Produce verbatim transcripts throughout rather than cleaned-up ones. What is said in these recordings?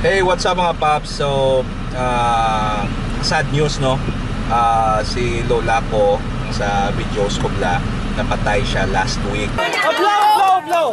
Hey, what's up, mga paps? So, ah, sad news, no? Ah, si lola ko, sa videos ko bla, napatay siya last week. Oh, blow, blow, blow!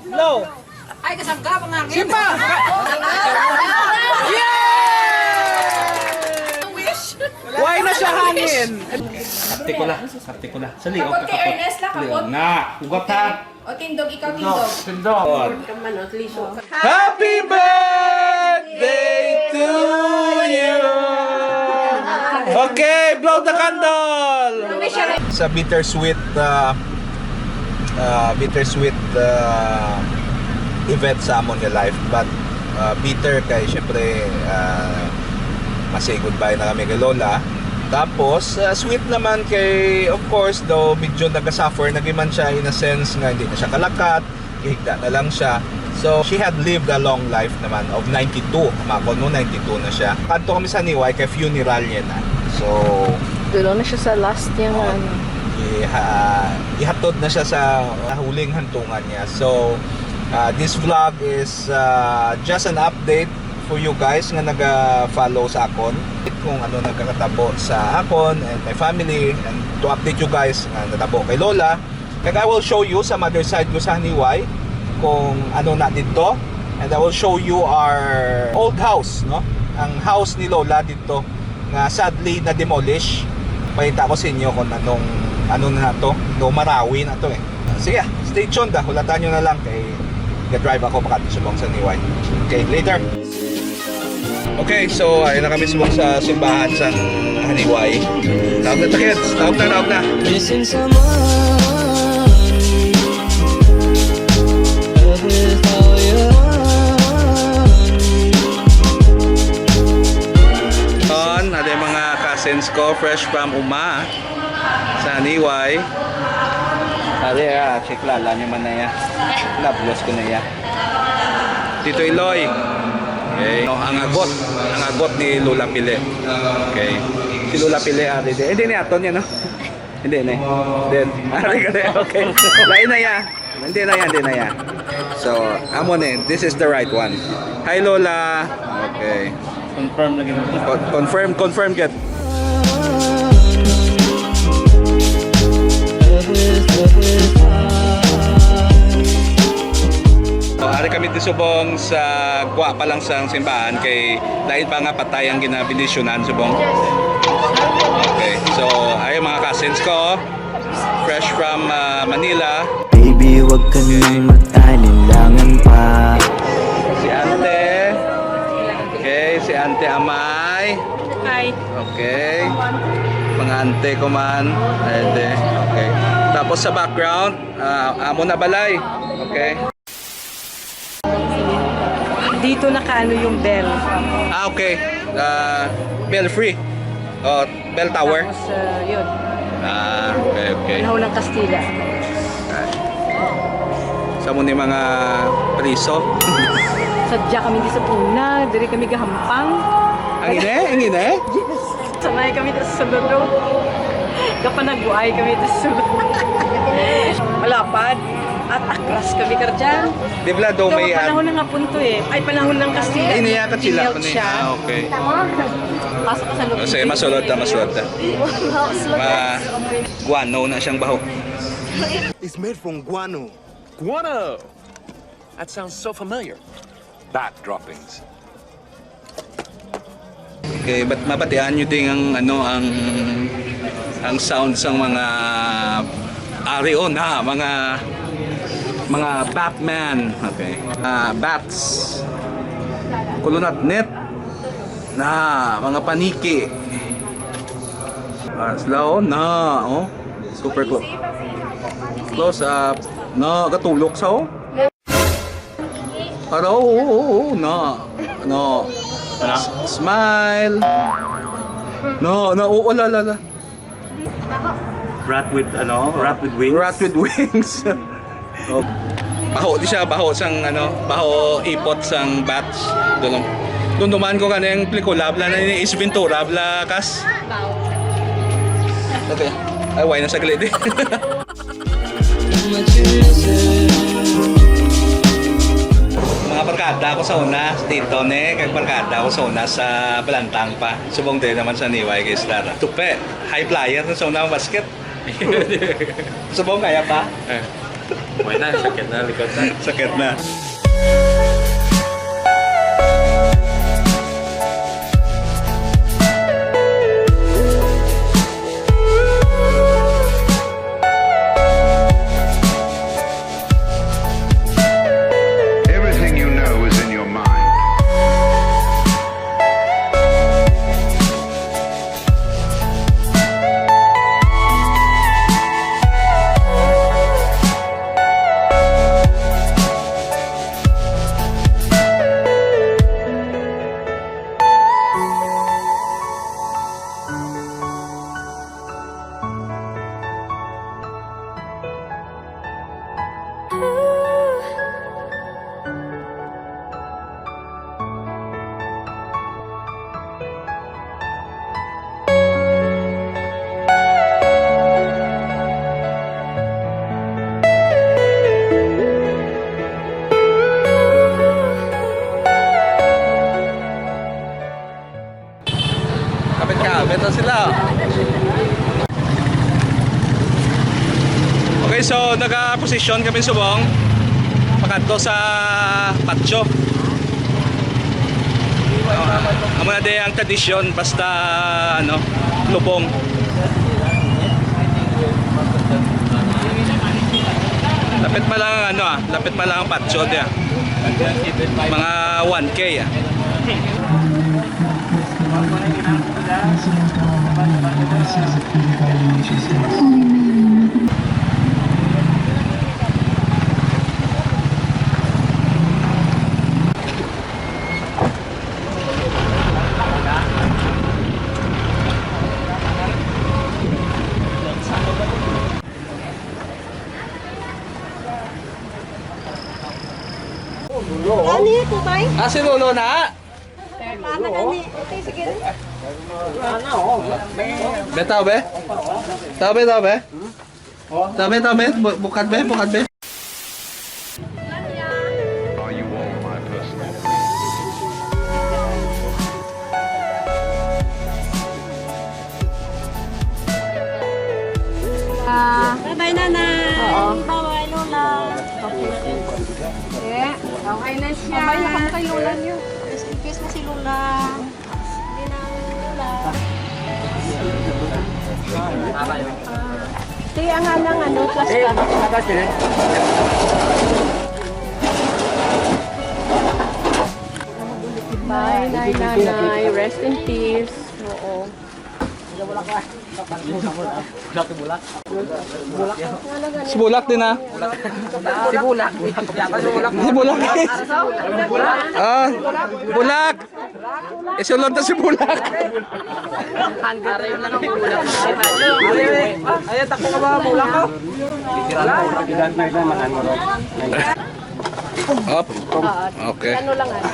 Blow! Ay, kasangga ang hangin. Sipa! Wish! Why na siya hangin? Arte ko la, arte ko la. Sali, kapot kay Ernest la, kapot. Sali, na, hugot, ha? O, tindog, ikaw, tindog. Tindog. Happy birthday to you! Okay, blow the candle! Sa bittersweet, uh, uh, bittersweet, uh, event sa amon nga life, but, uh, bitter kay, syempre, uh, ma-say goodbye na kami kay Lola. Tapos, uh, sweet naman kay, of course, though medyo nagasuffer na gyud man siya in a sense nga hindi na siya kalakat, gihigda na lang siya. So, she had lived a long life naman of ninety-two. Makon mo, ninety-two na siya. Kadto kami sa Niway kay funeral niya na. So, dulo na siya sa last niya nga, oh, ano, iha-, ihatod na siya sa nahuling hantungan niya. So, uh, this vlog is, uh, just an update for you guys nga naga-follow sa akon kung ano nagakatabo sa akon and my family, and to update you guys nga natabo kay Lola. Kag I will show you sa mother side ko sa Haniway kung ano na dito. And I will show you our old house, no? Ang house ni Lola dito nga sadly na-demolish. Pakita ko sa inyo kung anong, ano na to, no, Marawi na to eh. Sige, stay tuned ah. Hulatan nyo na lang kay ga-drive ako pa kadto subong sa Haniway. Okay, later. Okay, so ayun na kami subong sa simbahan sa Haniway. Taog na ta, kids. Taog na, taog na. Missing someone. Love with all your heart. Ton, ada yung mga cousins ko, fresh from Uma, sa Haniway. Ada, ah, check la, la nyo man na ya. Nablos ko na ya. Tito Iloy. Okay. No, ang agot, ang agot ni Lola Pili. Okay. Si Lola Pili, ah, hindi, hindi ni aton yan, no? Hindi ni. Then, ari ka na, okay. Lain na ya. Hindi na ya, hindi na ya. So, amo ni, this is the right one. Hi, Lola. Okay. Confirm na gid. Con-, confirm, confirm gid. So, ari kami ti subong sa gwa pa lang sang simbahan kay lain pa nga patay ang ginabendisyonan subong. Okay, so ayun mga cousins ko, fresh from, ah, Manila. Baby, wag ka nang mag-alinlangan pa. Si ante. Okay, si ante Amay. Hi. Okay. Mga ante ko man. Ante. Okay. Tapos sa background, ah, amo na balay. Okay. Dito nakaano yung bell. Ah, okay. Ah, bell free. Oh, bell tower. Tapos, ah, yun. Ah, okay, okay. Panahon ng Kastila. Ah. Sa mo ni mga priso? Sadya kami di sa puna, diri kami gahampang. Ang ine? Ang ine? Yes. Sanay kami sa sulod, no? Kapanagway kami sa sulod. Malapad at akras kami, karjan. Di bala daw. So, may panahon na nga punto eh. Ay, panahon ng Kastila. Ay, niya ka sila. Siya. Ah, okay. Pasok ka sa loob. Kasi masulod ta, masulod ta. Ma-, guano na siyang baho. It's made from guano. Guano! That sounds so familiar. Bat droppings. Okay, but mabatian nyo din ang, ano, ang, ang sound sang mga ari, oh, na, mga, mga Batman. Okay. Ah, bats. Kulunat net. Na, mga paniki. Ah, slow na, oh. Super close. Close up. Na, gatulok sa, oh. Para, oo, oo, oo, na. No. Ano? S-, smile. No, no, oo, la, la, la. Rat with, ano? Rat with wings? Rat with wings. Oh. Baho di siya, baho sang, ano, baho ipot sang bats. Dulong. Dunduman ko kaning pelikula, bala na ni Ace Ventura, bala kas. Okay. Ay, why na saglit eh. Mga Barkada ko sa una, si Tito ni, kag barkada ko sa una sa Balantang pa. Subong din naman sa Niway kay Star. Tupe, high flyer na sa una ang basket. Subong kaya pa? Eh, wala na, sakit na, likod na. Sakit na. Everything you know is in your mind. Kapit-kapit na sila. Okay, so naka-position kami subong pakadto sa patio. Amo na di ang tradisyon basta, ano, lubong. Lapit pa lang ang, ano, ah, lapit pa lang ang patio di, ah. Mga one K, ah. Ano yun, Tubay? Ah, si Lolo na. Paano gani? Okay, sige rin. Bitaw, be? Tabi, tabi. Tabi, tabi. Bu-, bukad, be, bukad, be. Are you all my personal? Ah, bye-bye, Nanay. Oo. Bye-bye, Lola. Okay. Okay na siya. Bye-bye na kamo kay Lola niyo. Rest in peace na si Lola. Hindi na ang Lola. Ti, ang anang ano, plus ka. Bye, Nay, Nanay. Rest in peace. Oo. Si Bulak din, ah. Si Bulak. Si Bulak. Ah, Bulak. Isulod na si Bulak. Hanggang tayo na ng Bulak. Ay, ay, takbo ka ba, Bulak, oh? Up. Okay. Ano lang, ano?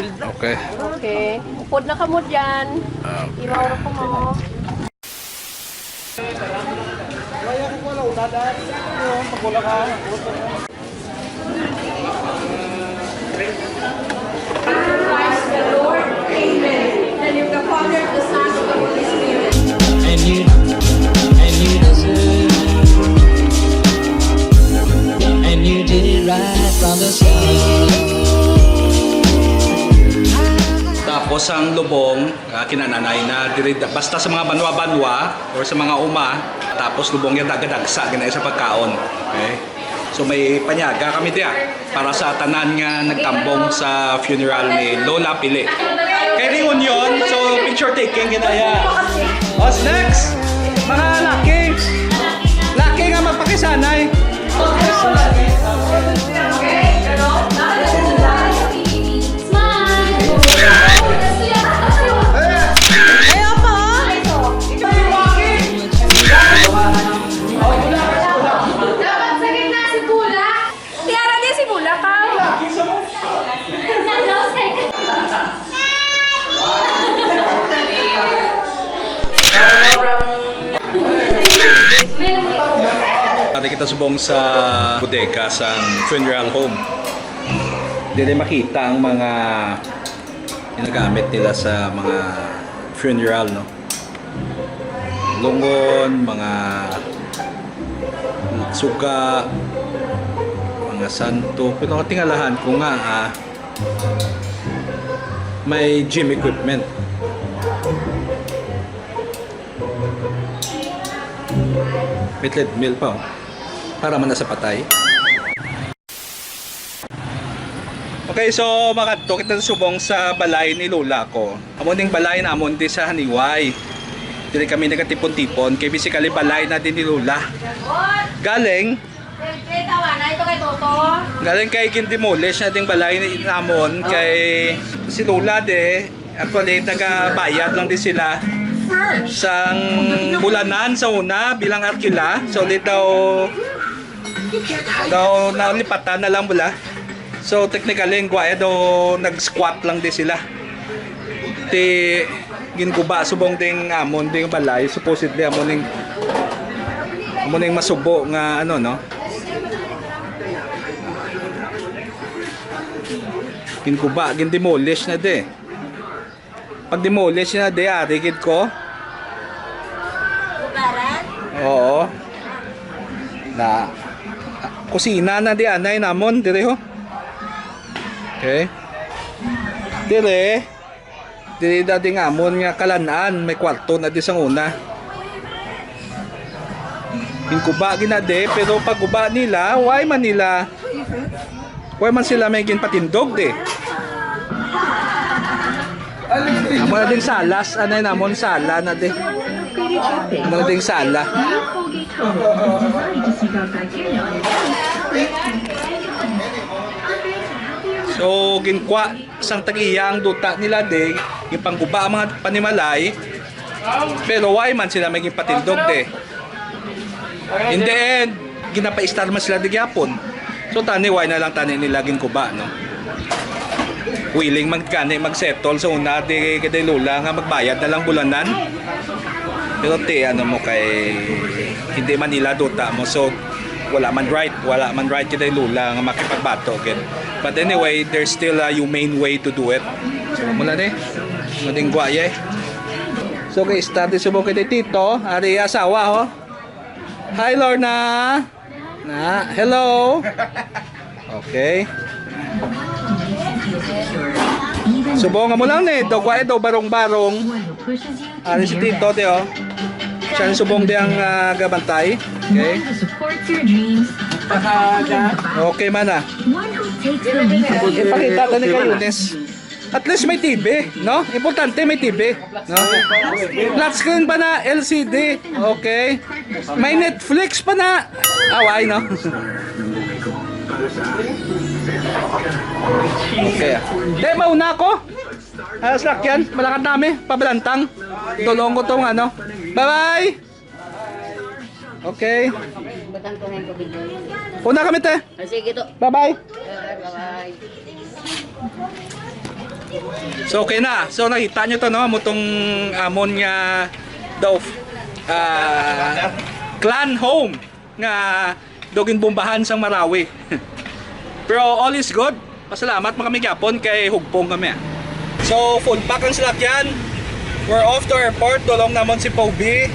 Okay. Okay. Upod na kamo dyan. Ah. Imaw ra ko mo. Christ the Lord. Amen. In the name of the Father, the Son, and the Holy Spirit. And you, and you deserve, and you did it right from the start. Tapos ang lubong, ah, kinananay na diri, basta sa mga banwa-banwa or sa mga uma, tapos lubong niya dagadagsa gina sa pagkaon. Okay? So may panyaga kami diya para sa tanan nga nagtambong sa funeral ni Lola Pili. Kay reunion, so picture taking ginaya. What's next? Mga laki. Laki nga magpakisanay. Smile! Ayaw pa, oh! Dapat sa gitna si Bulak. Tiara niya si Bulak, ah. Ari kita subong sa bodega sa funeral home. Dili makita ang mga ginagamit nila sa mga funeral, no? Lungon, mga suga, mga santo. Pero ang tingalahan ko nga, ah, may gym equipment. May treadmill pa, oh. Para man na sa patay. Okay, so makadto kita subong sa balay ni Lola ko. Amo ning balay namon di sa Haniway. Diri kami nagatipon-tipon kay basically balay na din ni Lola. Galing, galing kay gindemolish na ding balay ni namon kay si Lola de, actually nagabayad lang di sila sang bulanan sa una bilang arkila. So, di daw daw nalipatan na lang bala. So technically, ang gwaya daw nag-squat lang di sila. Ti ginguba subong ding amon ding balay, supposedly amo ning amo ning masubo nga ano, no? Ginguba, gindemolish na di. Pag demolish na di, ari gid ko. Kubaran? Oo. Na kusina na di anay namon diri ho. Okay. Diri. Diri dati nga amon nga kalan-an, may kwarto na di sang una. Ginguba gina di, pero pagguba nila, why man nila? Why man sila may ginpatindog di? Amo na ding salas, anay namon sala na di. Amo na ding sala. So, ginkwa sang tag-iya ang duta nila di, gipangguba ang mga panimalay, pero why man sila may ginpatindog di? In the end, ginapaistar man sila di gyapon. So tani, why na lang tani nila ginkuba, no? Willing man gani mag-settle sa una di kay Lola nga magbayad na lang bulanan. Pero ti, ano mo kay, hindi man nila duta mo, so wala man right, wala man right kay Lola nga makipagbato gid. But anyway, there's still a humane way to do it. So mula ni, mading gwaya eh. So kay study subong kay Tito, ari asawa ho. Hi, Lorna. Na, hello. Okay. Subong mo lang ni, dugwa daw barong-barong. Ari si Tito, te, oh. Siya ang subong di ang, ah, gabantay. Okay. Okay man, ah. Ipakita ta ni kay Yunes. At least may T V, no? Importante may T V, no? Flat screen pa na, L C D. Okay. May Netflix pa na. Away, no? Okay. Di, mauna ako. Ah, sakyan, malakad nami, pabalantang. Dulong ko tong ano. Bye-bye. Okay. Butang ko na yung tubig. Una kami, te. Ah, sige to. Bye-bye. Ah, bye-bye. So, okay na. So, nakita nyo to, no? Amo tong amon nga daw, ah, clan home nga daw ginbombahan sang Marawi. Pero all is good. Pasalamat man kami gyapon kay hugpong kami, ah. So, full pack ang salakyan. We're off to airport. Dulong namon si Poby.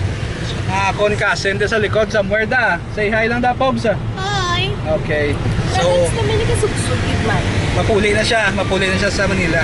Ah, akon cousin di sa likod, somewhere da. Say hi lang da, Pobs, ah. Hi. Okay. So, kami nakasugsog, man. Mapuli na siya. Mapuli na siya sa Manila.